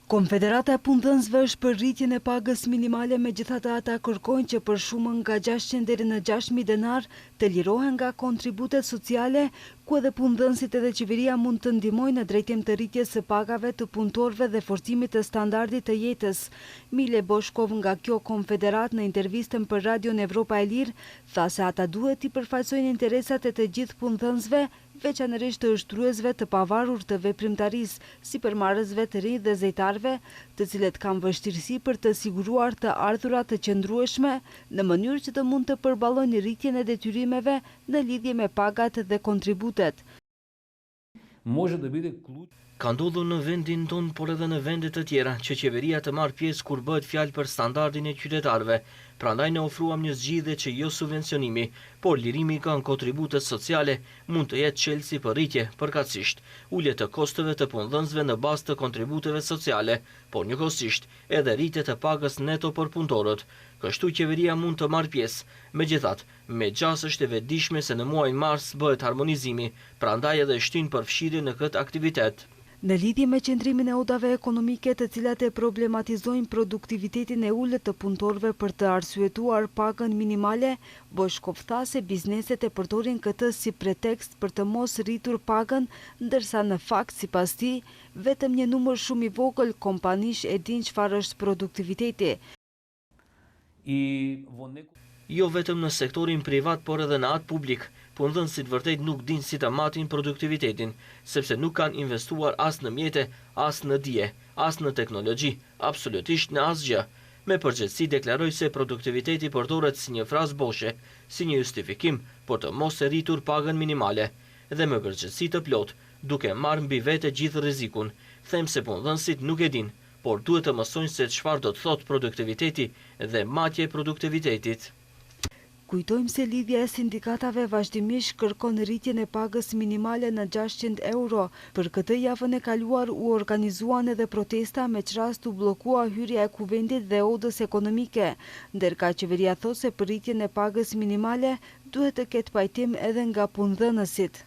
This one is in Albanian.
Konfederata e Punëdhënësve është për rritjen e pagës minimale megjithatë ata kërkojnë që për shumën nga 600 deri në 6000 denarë të lirohen nga kontributet sociale, ku edhe punëdhënësit edhe qeveria mund të ndihmojnë në drejtim të rritjes së pagave të punëtorëve dhe forcimit të standardit të jetës. Mile Boshkov nga kjo konfederatë në intervistën për Radion Evropa e Lirë tha se ata duhet t'i përfaqësojnë interesat e të gjithë punëdhënësve veçanërisht të ushtruesve të pavarur të veprimtarisë, sipërmarrësve të rinj dhe zejtarëve, të cilët kanë vështirësi për të siguruar të ardhura të qëndrueshme, në mënyrë që të mund të përballojnë rritjen e detyrimeve në lidhje me pagat dhe kontributet. Ka ndodhur në vendin tonë, por edhe në vende të tjera, që qeveria të marrë pjesë kur bëhet fjalë për standardin e qytetarëve. Prandaj ne ofruam një zgjidhje që jo subvencionimi, por lirimi nga kontributet sociale mund të jetë çelësi për rritje, përkatësisht ulje të kostove të punëdhënësve në bazë të kontributeve sociale, por njëkohësisht edhe rritje të pagës neto për punëtorët. Kështu qeveria mund të marrë pjesë. Megjithatë, me gjasë është e vetëdijshme se në muajin mars bëhet harmonizimi, prandaj edhe shtyn përfshirjen në këtë aktivitet. Në lidhje me qëndrimin e odave ekonomike të cilat e problematizojnë produktivitetin e ulët të punëtorëve për të arsyetuar pagën minimale, Boshkov tha se bizneset e përdorin këtë si pretekst për të mos rritur pagën, ndërsa në fakt, sipas tij, vetëm një numër shumë i vogël kompanish e dinë çfarë është produktiviteti. Jo vetëm në sektorin privat, por edhe në atë publik, punëdhënësit vërtet nuk dinë si të matin produktivitetin, sepse nuk kanë investuar as në mjete, as në dije, as në teknologji, absolutisht në asgjë. Me përgjegjësi deklaroj se produktiviteti përdoret si një frazë boshe, si një justifikim për të mos e rritur pagën minimale, dhe me përgjegjësi të plotë, duke marrë mbi vete gjithë rrezikun. Them se punëdhënësit nuk e dinë, por duhet të mësojnë se çfarë do të thotë produktiviteti dhe matje e produktivitetit. Kujtojmë se Lidhja e Sindikatave vazhdimisht kërkon rritjen e pagës minimale në 600 euro. Për këtë javën e kaluar u organizuan edhe protesta me ç'rast u bllokua hyrja e Kuvendit dhe Odës Ekonomike. Ndërkaq qeveria thotë se për rritjen e pagës minimale duhet të ketë pajtim edhe nga punëdhënësit.